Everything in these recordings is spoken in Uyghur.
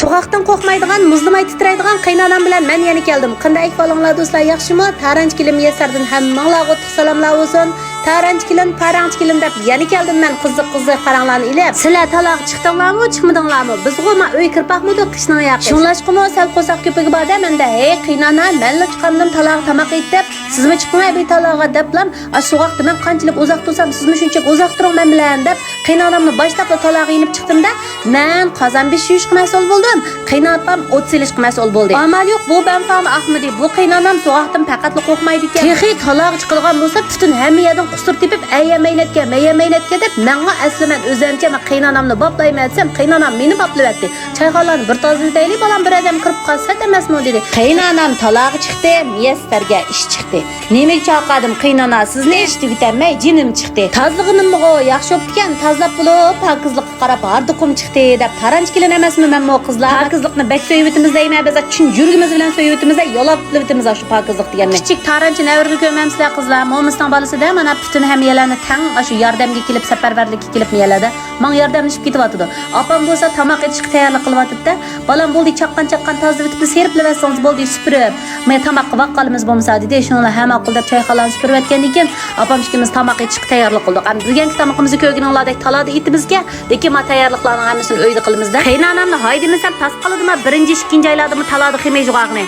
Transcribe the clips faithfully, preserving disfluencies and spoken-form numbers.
سوغۇقتىن قورقمايدىغان، مۇزلىماي تىترەيدىغان قېينانام بىلەن مەن يەنە كەلدىم. قانداق ئەھۋالىڭلار دوستلار، ياخشىمۇ؟ تارانچى كېلىن مىيەسەردىن ھەممىڭلارغا ئوتلۇق سالاملار بولسۇن. تارانچى كېلىن، پاراڭچى كېلىن دەپ يەنە كەلدىم مەن قىزىق قىزىق پاراڭلارنى ئېلىپ. سىلەر تالاغا چىقتىڭلارمۇ، چىقمىدىڭلارمۇ؟ بىزغۇ ما ئۆي كىرىپ باقمىدۇق قىشنىڭ ياقى. شۇڭلاشقىمۇ سەل قورساق كۆپۈكى بار-دە مەندە. ھەي قېينانا، مەنلا چىقامدىم تالاغا تاماق ئېتىپ، سىزمۇ چىقىڭ بىر تالاغا دەپلام، ئاشۇ سوغۇقتا مەن قانچىلىك ئۇزاق تۇرسام، سىزمۇ شۇنچىلىك ئۇزاق تۇرۇڭ مەن بىلەن دەپ، قېينانامنى باشلاپلا تالاغا يېنىپ چىقتىم-دە، مەن قازان بېشى يۇيۇشقا مەسئۇل بولدۇم، قېيناپام ئوت سېلىشقا مەسئۇل بولدى. ئامال يوق، بۇ بەنفامۇ ئاقمىدى. بۇ قېينانام سوغۇقتىن پەقەتلا قورقمايدىكەن. تېخى تالاغا چىقىدىغان بولسا، پۈتۈن ھەممە يەردىن قۇسۇر تېپىپ، ئەي يەمەيلەتكە، مەي يەمەيلەتكە دەپ، ماڭا ئەسلى مەن ئۆزەمچە مەن قېينانامنى باپلايمەن دېسەم، قېينانام مېنى باپلىۋەتتى. چايخانىلارنى بىر تازىلىۋېتەيلى، بالام، بىر ئادەم كىرىپ قالسا ئەمەسمۇ دېدى. قېينانام تالاغا چىقتى، مىيەسەرگە ئىش چىقتى. نېمىگە چاقىردىم قېينانا سىزنى؟ ئىش تۈگىتەلمەي جېنىم چىقتى. تازىلىغىنىممۇغۇ ياخشى بوپتىكەن، تازىلاپ بولۇپ پاكىزلىققا قاراپ ھاردۇقۇم چىقتى دەپ تارانچى كېلىن ئەمەسمۇ مەنمۇ قىزلار؟ پاكىزلىقنى بەك سۆيۈۋېتىمىز دەيمەن، بىز چىن يۈرىكىمىز بىلەن سۆيۈۋېتىمىز، يالاپ يۈرۈۋېتىمىز شۇ پاكىزلىق دېگەننى. كىچىك تارانچى نەۋرىنى كۆرمەمسىلەر قىزلار؟ مومىسىنىڭ بالىسى-دە، مانا پۈتۈن ھەممە يەرلەرنى تەڭ ئاشۇ ياردەمگە كېلىپ، سەپەرۋەرلىككە كېلىپ مۇ يەرلەردە ماڭا ياردەملىشىپ كېتىۋاتىدۇ. ئاپام بولسا تاماق ئېتىشكە تەييارلىق قىلىۋاتىدۇ-دە، بالام بولدى چاققان-چاققان تازىلىۋېتىپلا سېرىپلىۋەتسىڭىز بولدى، سۈپۈرۈپ. مانا تاماققا ۋاققالىمىز بولمىسا دېدى. شۇنىڭ بىلەن ھە ماقۇل دەپ چايخانىلارنى سۈپۈرۈۋەتكەندىن كېيىن ئاپام ئىككىمىز تاماق ئېتىشكە تەييارلىق قىلدۇق. ئەمدى بۈگۈنكى تامىقىمىزنى كۆرگىنىڭلاردەك تالادا ئېتىمىزكەن، لېكىن ما تەييارلىقلارنىڭ ھەممىسىنى ئۆيدە قىلىمىز-دە. قېينانامنى ھاي دېمىسەم تاس قالىدىما، بىرىنچى، ئىككىنچى ئايلاردىمۇ تالادا خىمىي جۇغاغىنى.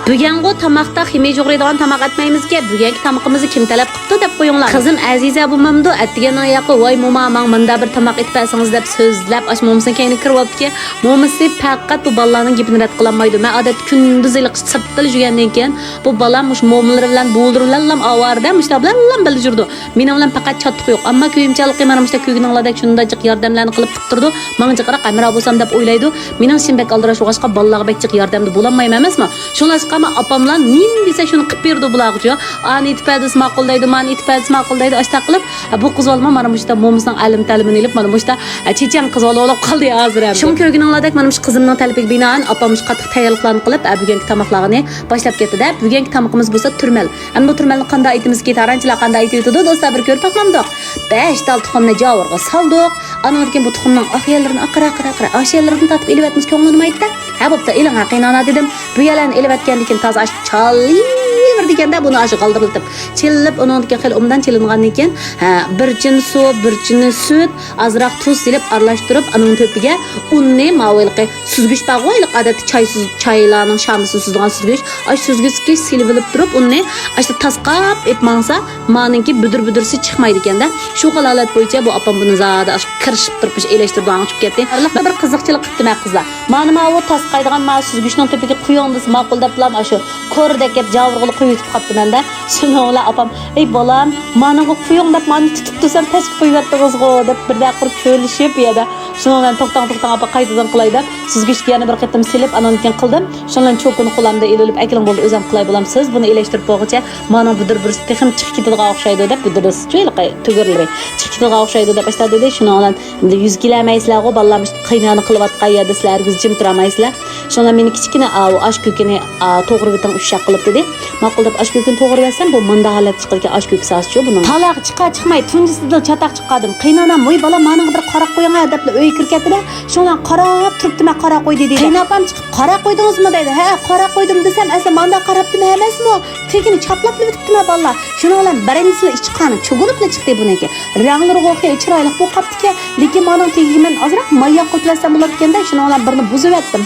بۈگۈنغۇ تاماقتا خىمىي جۇغرايدىغان تاماق ئەتمەيمىزكەن، بۈگۈنكى تامىقىمىزنى كىم تەلەپ قىپتۇ دەپ قويۇڭلار. قىزىم ئەزىزە بولمامدۇ، ئەتىگەننىڭ ياقى ۋاي موما ماڭا مۇنداق بىر تاماق ئېتىپ بەرسىڭىز دەپ سۆزلەپ، ئاشۇ مومىسىنىڭ كەينىگە كىرىۋاپتىكەن. مومىسى پەقەت بۇ بالىلارنىڭ گېپىنى رەت قىلالمايدۇ. مەن ئادەتتە كۈندۈز ھېلىقى سىرتتىلا يۈرگەندىن كېيىن بۇ بالام مۇشۇ مومىلىرى بىلەن، بۇۋىلىرى بىلەنلا ئاۋارە-دە، مۇشۇلار بىلەنلا بىللە يۈرىدۇ. مېنىڭ بىلەن پەقەت چاتىقى يوق. ئەمما كۆيۈمچانلىقى مانا مۇشۇنداق كۆرگىنىڭلاردەك شۇنداق جىق ياردەملەرنى قىلىپ تۇرىدۇ. ماڭا جىقراق ھەمراھ بولسام دەپ ئويلايدۇ. مېنىڭ ئىشىم بەك ئالدىراش بولغاچقا، بالىلارغا بەك جىق ياردەمدە بولالمايمەن ئەمەسمۇ. شۇڭلاشقا مانا ئاپاملار نېمە دېسە شۇنى قىلىپ بېرىدۇ بۇلارغىچۇ. ئانى ئېتىپ بەردىسە ماقۇلدايدۇ، مانى ئېتىپ بەردىسە ماقۇلدايدۇ، ئاشتاق قىلىپ. ھە، بۇ قىز بالىمۇ مانا مۇشۇنداق مومىسىنىڭ ئەلىم-تەلىمىنى ئېلىپ، مانا مۇشۇنداق، ھە، چېچەن قىز بالا بولۇپ قالدى ھازىر ھەم. شۇڭا كۆرگىنىڭلاردەك مانا مۇشۇ قىزىمنىڭ تەلىپىگە بىنائەن ئاپام مۇشۇ قاتتىق تەييارلىقلارنى قىلىپ، ھە، بۈگۈنكى تاماقلارنى باشلاپ كەتتى-دە. بۈگۈنكى تامىقىمىز بولسا تۈرمەل. ئەمدى بۇ تۈرمەلنى قانداق ئېتىمىزكى، تارانچىلار قانداق ئېتىۋېتىدۇ، دوستلار، بىر كۆرۈپ باقمامدۇق؟ بەش تال تۇخۇمنى جاۋۇرغا سالدۇق. ئانىڭدىن كېيىن بۇ تۇخۇمنىڭ ئاق يەرلىرىنى ئاقىرا، ئاقىرا، ئاقىرا، ئاشۇ يەرلىرىدىن تارتىپ ئېلىۋەتمىسە كۆڭلىنىمايدۇ-دە. ھە، بوپتۇ، ئېلىڭ، ھە، قېينانا، دېدىم. بۇ يەرلەرنى ئېلىۋەتكەندىن كېيىن تازا ئاشۇ چالىۋېرىدىكەن-دە، بۇنى ئاشۇ غالدىرلىتىپ. چېلىنىپ، ئۇنىڭدىن كېيىن خېلى ئوبدان چېلىنغاندىن كېيىن، ھە، بىر چىنە سۇ، بىر چىنە سۈت، ئازراق تۇز سېلىپ ئارىلاشتۇرۇپ، ئانىڭ تۆپىگە ئۇننى، ماۋۇ ھېلىقى سۈزگۈچ بارغۇ، ھېلىقى ئادەتتە چاي سۈز-، چايلارنىڭ شامىسىنى سۈزىدىغان سۈزگۈچ. ئاشۇ سۈزگۈچكە سېلىۋېلىپ تۇرۇپ، ئۇننى ئاشۇ تاسقاپ ئېلىپ ماڭسا، مانىڭكى بۈدۈر-بۈدۈرسى چىقمايدىكەن-دە. شۇ خىل ھالەت بويىچە بۇ ئاپام بۇنى زادى ئاشۇ كىرىشىپ تۇرۇپ، مۇشۇ ئېلىشتۇرىدىغان چۈشۈپ كەتتى. ئارىلىقتا بىر قىزىقچىلىق قىپتىمەن قىزلار. مانا ماۋۇ تاسقايدىغان ماۋۇ سۈزگۈچنىڭ تۈپىگە قۇيۇڭ دېسە ماقۇل دەپلا، ئاشۇ كورىدەك گەپ جاۋۇرغىلى قويۇۋېتىپ قاپتىمەن-دە. شۇنىڭ بىلەن ئاپام، ئەي بالام، مانىڭغا قۇيۇڭ دەپ مانى تۇتۇپ تۇرسام، پەسكە قويۇۋەتتىڭىزغۇ دەپ بىردەم قۇرۇپ چۆلىشىپ يەردە. شۇنىڭ بىلەن توختاڭ، توختاڭ، ئاپا، قايتىدىن قىلاي دەپ، سۈزگۈچكە يەنە بىر قېتىم سېلىپ، ئانىڭدىن كېيىن قىلدىم. شۇنىڭ بىلەن چوكىنى قولۇمدا ئېلىۋېلىپ، ئەكېلىڭ بولدى، ئۆزۈم قىلاي بالام، سىز بۇنى ئېلىشتۇرۇپ بولغۇچە مانىڭ بۇدۇر-بۇرۇسى تېخىمۇ چىقىپ كېتىدىغان ئوخشايدۇ دەپ، بۇدۇرىسىچۇ ھېلىقى تۈگۈرلىرى چىقىپ كېتىدىغان ئوخشايدۇ دەپ ئاشتا دېدى. شۇنىڭ بىلەن ئەمدى يۈز كېلەلمەيسىلەرغۇ، بالىلار مۇشۇ قېينانە قىلىۋاتقان يەردە سىلەر ھەرگىز جىم تۇرالمايسىلەر. شۇڭا مېنىڭ كىچىككىنە ئاۋۇ ئاش كۆكىنى، ئا، توغرىۋېتىڭ ئۈچ شاق قىلىپ دېدى. ماقۇل دەپ ئاش كۆكىنى توغرىۋەتسەم، بۇ مۇنداق ھالەتتە چىقىدىكەن ئاش كۆكى سازىچۇ بۇنىڭ. تالاغا چىقار چىقماي تۇنجىسىدىلا چاتاق چىقاردىم. قېينانام، ۋاي بالام، مانىڭغا بىر قاراپ قويۇڭ ھە دەپلا ئۆيگە كىرىپ كەتتى-دە. شۇنىڭ بىلەن قاراپ تۇرۇپتىمەن، قاراپ قويدى دېدى. قېيناپام چىقىپ، قاراپ قويدىڭىزمۇ دەيدۇ. ھە، قاراپ قويدۇم دېسەم، ئەسلى ماندا قاراپتىمۇ ئەمەسمۇ؟ تېگىنى چاپلاپلا ئۆتۈپتىمەن بالىلار. شۇنىڭ بىلەن بىرىنچىسىلا ئىچى قانى چۈگۈلۈپلا چىقتى بۇنىڭكى. رەڭلىرىغۇ خېلى چىرايلىق بولۇپ قاپتىكەن. لېكىن مانىڭ تېگىگە مەن ئازراق ماي ياققۇزۇۋەتسەم بولاتتىكەن-دە، شۇنىڭ بىلەن بىرنى بۇزۇۋەتتىم.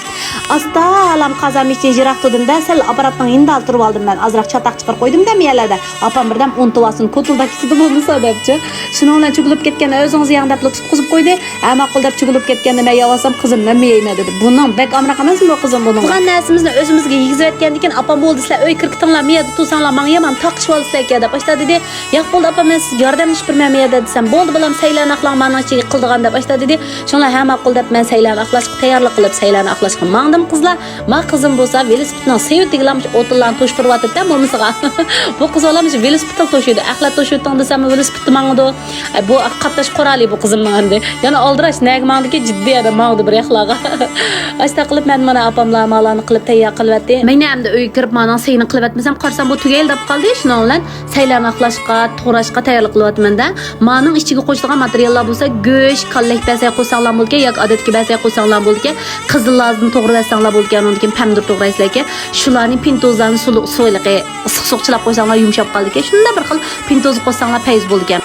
ئاستا ئالام قازان ئىچىدىن يىراق تۇردۇم-دە، سەل ئاپپاراتنىڭ يېنىدا تۇرۇۋالدىم مەن. ئازراق چاتاق چىقىرىپ قويدۇم-دە مۇ يەرلەردە. ئاپام بىردەم ئۇنتۇۋالسۇن، كوتۇلداپ كېتىدۇ بولمىسا دەپچۇ. شۇنىڭ بىلەن چۈگۈلۈپ كەتكەن ئۆزىڭىز يەڭ دەپلا تۇتقۇزۇپ قويدى. ھە، ماقۇل دەپ چۈگۈلۈپ كەتكەندە مەن يەۋالسام، قىزىم، مەنمۇ يەيمەن دېدى. بۇنىڭ بەك ئامراق ئەمەسمۇ قىزىم بۇنىڭ؟ قىلغان نەرسىمىزنى ئۆزىمىزگە يېگۈزۈۋەتكەندىن كېيىن ئاپام بولدى، سىلەر ئۆيگە كىرىپ كېتىڭلار، مۇ يەردە تۇرساڭلار ماڭا يامان تاقىشىۋالىسىلەركەن دەپ ئاشتا دېدى. ياق بولدى ئاپام، مەن سىزگە ياردەملىشىپ بېرىمەن مۇ يەردە دېسەم، بولدى بالام، سەيلەرنى ئاقلاڭ، مانىڭ ئىچىگە قىلىدىغان دەپ ئاشتا دېدى. شۇڭا ھە ماقۇل دەپ مەن سەيلەرنى ئاقلاشقا تەييارلىق قىلىپ سەيلەرنى ئاقلاشقا ماڭدىم. قىزلار، ما قىزىم بولسا ۋېلىسىپىتنىڭ سېۋىتىگىلا مۇشۇ ئوتۇنلارنى توشتۇرۇۋاتىدىدە، بولمىسىغا. بۇ قىز بالا مۇشۇ ۋېلىسىپىتلا توشۇيدۇ. ئەخلەت توشۇۋېتىڭ دېسەم، ۋېلىسىپىتتا ماڭىدۇ. ئە، بۇ قاتناش قورالى بۇ قىزىمنىڭ ئەمدى. يەنە ئالدىراش، نەگە ماڭدىكى جىددىي ئادەم ماڭىدۇ بىر ياقلارغا. ئاشتا قىلىپ مەن مانا ئاپاملار مالارنى قىلىپ تەييار قىلىۋەتتى. مەينە ئەمدى ئۆيگە كىرىپ مانىڭ سېيىنى قىلىۋەتمىسەم، قارىسام بۇ تۈگەيلى دەپ قالدى. شۇنىڭ بىلەن سەيلەرنى ئاقلاشقا، توغراشقا تەييارلىق قىلىۋاتىمەن-دە. مانىڭ ئىچىگە قوشىدىغان ماتېرىياللار بولسا گۆش، كاللەك بەرسەك قوشساڭلار بولىدىكەن ياكى ئادەتتىكى بەرسەك قوشساڭلار بولىدىكەن. قىزىل لازىنى توغرا بەرسەڭلار بولىدىكەن، ئۇنىڭدىن كېيىن پەمىدۇر توغرايسىلەركەن. شۇلارنى پىنتوزلارنى سۇلۇق سۇ ھېلىقى ئىسسىق سۇغا چىلاپ قويساڭلار يۇمشاپ قالىدىكەن. شۇنداق بىر خىل پىنتوزغا قوشساڭلار پەيز بولىدىكەن.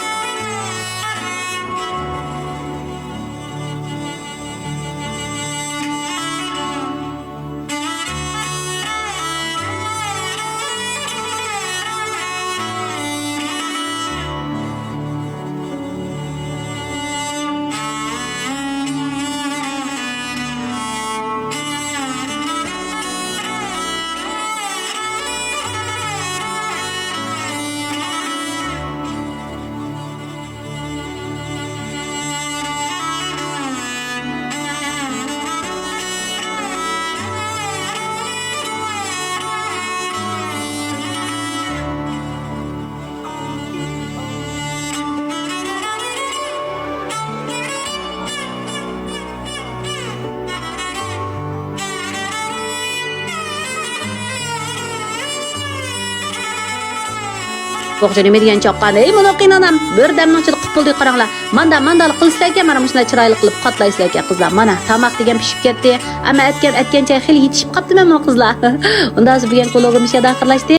بوغچا نېمە دېگەن چاققان؟ ئەي، مۇنۇ قېيىنئانام، بىر دەمنىڭ ئىچىدە قىپ بولدى، قاراڭلار. ماندا، ماندالا قىلىسىلەركەن، مانا مۇشۇنداق چىرايلىق قىلىپ قاتلايسىلەركەن، قىزلار. مانا، تاماق دېگەن پىشىپ كەتتى. ئەمما ئەتكەن، ئەتكەن چاي خېلى يېتىشىپ قاپتىمەن، مانا، قىزلار. ئۇنداق بولسا بۈگۈنكى ۋلوگىم مۇشۇ يەردە ئاخىرلاشتى.